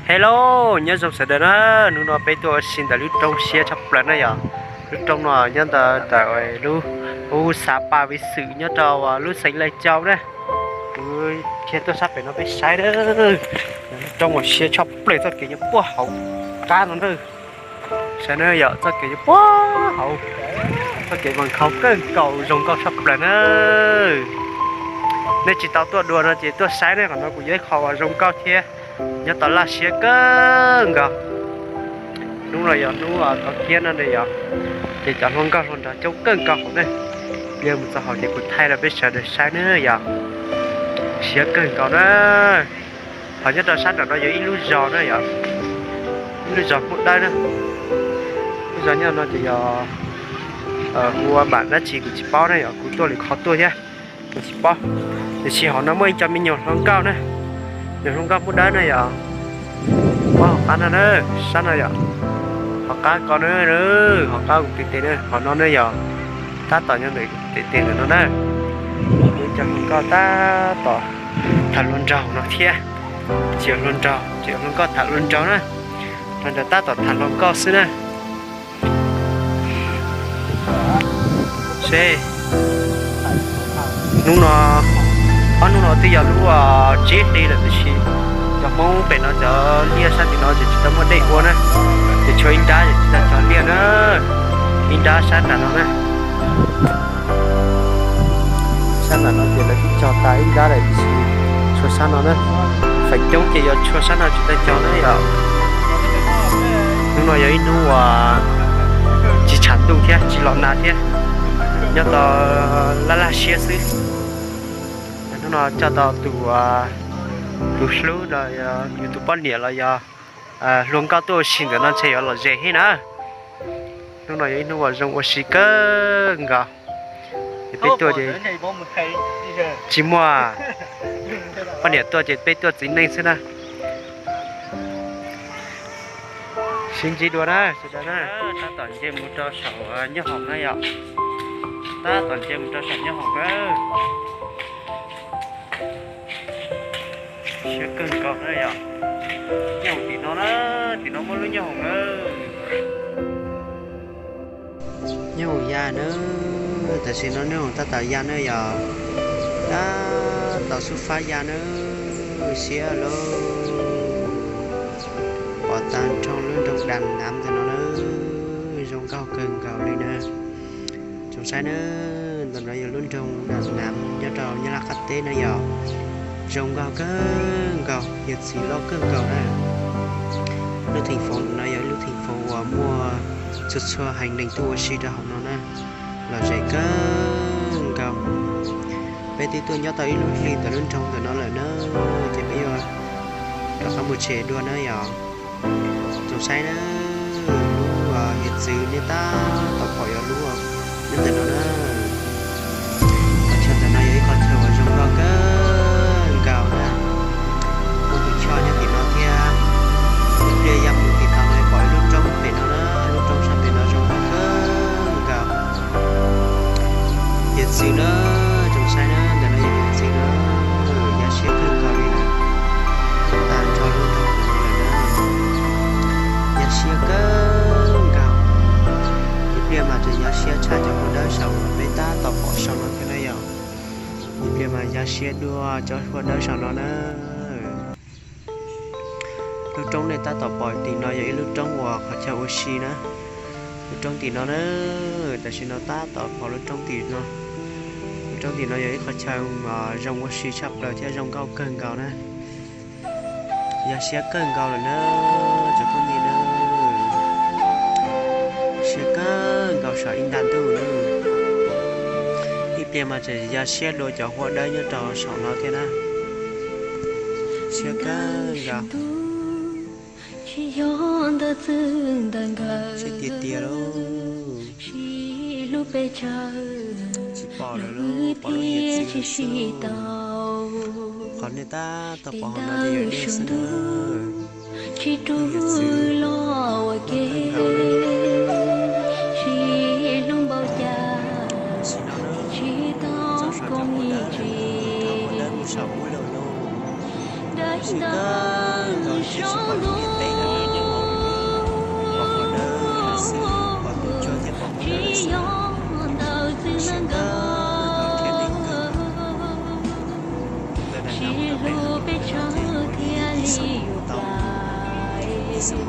Hello, nyob zoo sawv daws na, hnub no peb tuaj ua si ntawm lub roob siab tshaj plaws na yom. Lub roob no nyob ntawm ntawm lub, lub xã Ba Vì Sự nyob rau lub xeev Lai Châu na. Kuv khiav tuaj sab pem no peb saib na, lub roob uas siab tshaj plaws txoj kev nyob puag hauv qab no na. Saib na yom, txoj kev nyob puag hauv, txoj kev vas khauv kawg nkaus zoo nkauj tshaj plaws na. Nej tsis tau tuaj dua no ces tuaj saib ne, qhov no kuv yog ib qho uas zoo nkauj thiab nyob tau laj siab kawg nkaus. Hnub no yog hnub kov kiab no ne yom, ces cov hluas nkauj hluas nraug coob kawg nkaus hauv ne. Pliag mus txog hauv ces kuv thaij rau peb sawv daws saib na yom. Siab kawg nkaus na. Ho nyob rau sab nram no yog ib lub zos na yom, ib lub zos Hmoob Dawb na. Lub zos nyob no ces yog hu ua bản dab tsi kuv tsis paub na yom, kuv tuaj lwm qhov tuaj thiab kuv tsis paub. Tiam sis hauv no muaj ib co me nyuam hluas nkauj na, nyuam hluas nkauj Hmoob Dawb na yom. Hauv qab no na, sab no yom, hauv qab ko na, hauv qab kuv tes tes na, hauv no na yom, tab tom nyob ntawm tes tes ntawm no na. Ib co hluas nkauj tab tom tham hluas nraug no thiab. Tsis yog hluas nraug, tsis yog hluas nkauj, tham hluas nraug na. Hluas nraug tab tom tham hluas nkauj xwb na. Seb, hnub no, ob hnub no twb yog lub tsib hli lawm tiam sis cov Hmoob pem no cov liaj sab tim no ces tsis tau muaj dej ua na, ces tshuav ib nrab ces tsis tau cog liaj na, ib nrab sab nram no na. Sab nram no ces lawv twb cog tas ib nrab lawm tiam sis tshuav sab no na, feem coob ces yog tshuav sab no tsis tau cog na yom. Hnub no yog ib hnub uas tsis tshav ntuj thiab tsis los nag thiab, nyob tau laj laj siab xwb. Hnub no coj tau tus, tus hlub los yog yus tus poj niam los yog hluas nkauj tuaj ua si ntawm no ntshe yuav lom zem heev na. Hnub no yog ib hnub uas zoo ua si kawg nkaus. Es peb tuaj ces tsis muaj poj niam tuaj ces peb tuaj txiv neej xwb na. Sib ntsib dua na sawv daws na. Tab tom nce mus rau saum nyob hoom na yom. Tab tom nce mus rau saum nyob hoom na. Siab kawg nkaus na yom. Nyob hoom tim no na, tim no muaj lub nyob hoom na. Nyob hoom ya na, tam sim no nyob hoom tab tom ya na yom. Tab tom xub fab ya na, siab lauj. Pom tag nrho lub nroog Đà Nẵm ntawm no na, zoo nkauj kawg nkaus li na. Tsoom saib na, ntawm no yog lub nroog Đà Nẵm nyob rau Nyab Laj qab teb na yom. Zoo nkauj kawg nkaus, hiav txwv loj kawg nkaus na. Lub theem fauv no yog ib lub theem fauv uas muaj txhua txhua heev neeg tuaj ua si rau hauv no na, lom zem kawg nkaus. Peb twb tuaj nyob tau ib lub hli ntawm lub nroog ntawm no lawm na, ces peb yuav rov qab mus tsev dua na yom. Tsoom saib na, lub hiav txwv nej tab tom pom yog lub nyob ntawm no na. Qhov chaw ntawm no yog ib qhov chaw uas zoo nkauj kawg nkaus na. Muaj tus choj nyob tim no thiab. Ib pliag ya mus tim tod no pom ib lub roob pem no na, lub roob sab pem no zoo nkauj kawg nkaus. Hiav txwv na, tsoom saib na, ntawm no yog hiav txwv na, ya siab kawg nkaus li na. Tag nrho lub nroog ntawm no lawm na, ya siab kawg nkaus. Ib pliag mas tseem ya siab tshaj cov huab dawb saum uas peb tab tom pom saum no thiab na yom. Ib pliag mas ya siab dua cov huab dawb saum no na. Lub roob nej tab tom pom tim no yog ib lub roob uas qhov chaw ua si na. Lub roob tim no na, tam sim no tab tom pom lub roob tim no. Lub roob tim no yog ib qhov chaw zoo ua si tshaj plaws thiab zoo nkauj kawg nkaus na. Ya siab kawg nkaus lawm na, cov phooj ywg na. Siab kawg nkaus saum ib nta ntuj na. Ib pliag mas tseem ya siab dua cov huab dawb nyob rau saum no thiab na. Siab kawg nkaus. Siab tiag tiag lauj. Tsis pom lawm lauj, pom lub hiav txwv lawm xwb. Qhov nej tab tom pom hauv no ces yog dej xwb na. Lub hiav txwv loj kawg nkaus li. Tam sim no na, txog saum cov huab dawb lawm na, cov huab dawb mus saum ub lawm lauj. Siab kawg nkaus li thiab tsis pom lub Sim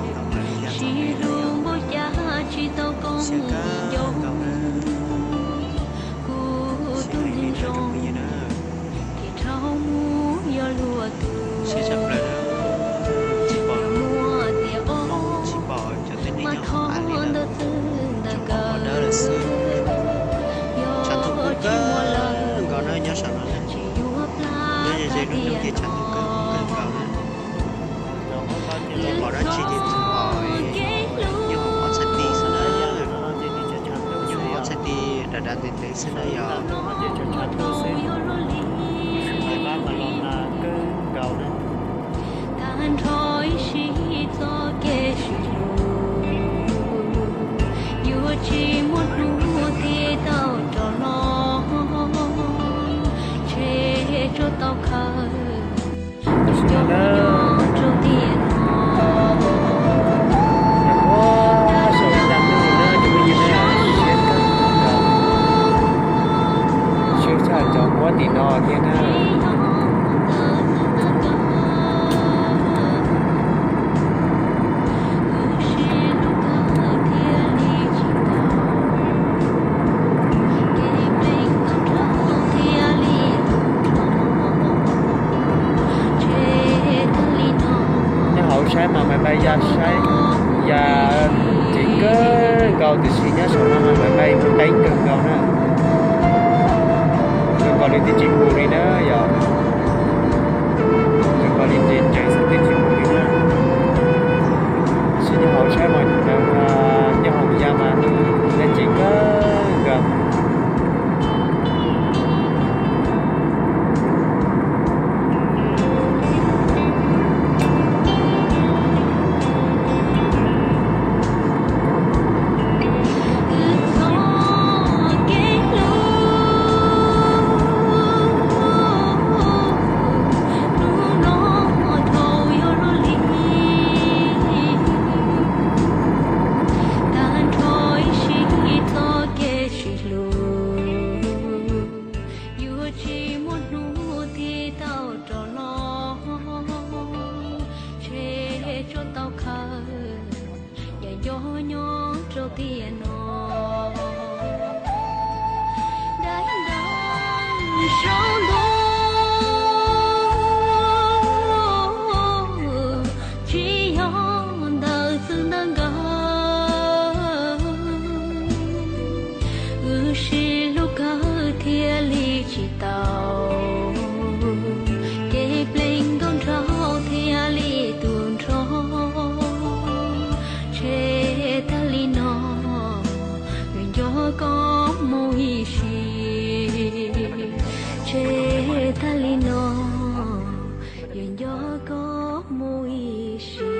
hlub npaum cas tsis tau koob ncaus, kuv tus neeg zoo thiaj rau mus yog luag tus. Muaj tias ob, mas thov ntawd txwj ntawm kawg, yog tsis muaj lawm tsis yuav plab tiag. Pom dab tsi ces txhob pom, nyob hauv qhov txhais tis xwb na, nyob hauv qhov txhais tis dav dav ntev ntev xwb na yog. Tag nrho ib sim txoj kev sib hlub, yuav tsis muaj hnub thiaj tau rov los, tseg tsuas tau khaws. Nyob rau tiam no, siab tshaj cov muab tim no thiab na. Nyob hauv saib mas maj mam ya saib, ya ceev kawg nkaus, tiam sis nyob saum no mas maj mam teeb kawg nkaus na. Zoo nkaus li twb tsis mus li na yom. Zoo nkaus li nce ceev xwb twb tsis mus li na. Tab sis nyob hauv saib mas, nyob hauv ya mas ya ceev kawg nkaus. Wb txoj kev hlub hnub no dhau yog luaj li, tag nrho ib sim txoj kev sib hlub, yuav tsis muaj hnub thiaj tau rov los, tseg tsuas tau khaws. Yam nco nyob rau tiam no, dab ntawd saum ntuj tsis yog ntawd xwb ntawd nkaus. Wb sib hlub kawg thiaj li tsis tau, kev pleev nkauj nraug thiaj li tu nrho. Tseg tag li no, yuav nco koj mus ib sim. Tseg tag li no, yuav nco koj mus ib sim.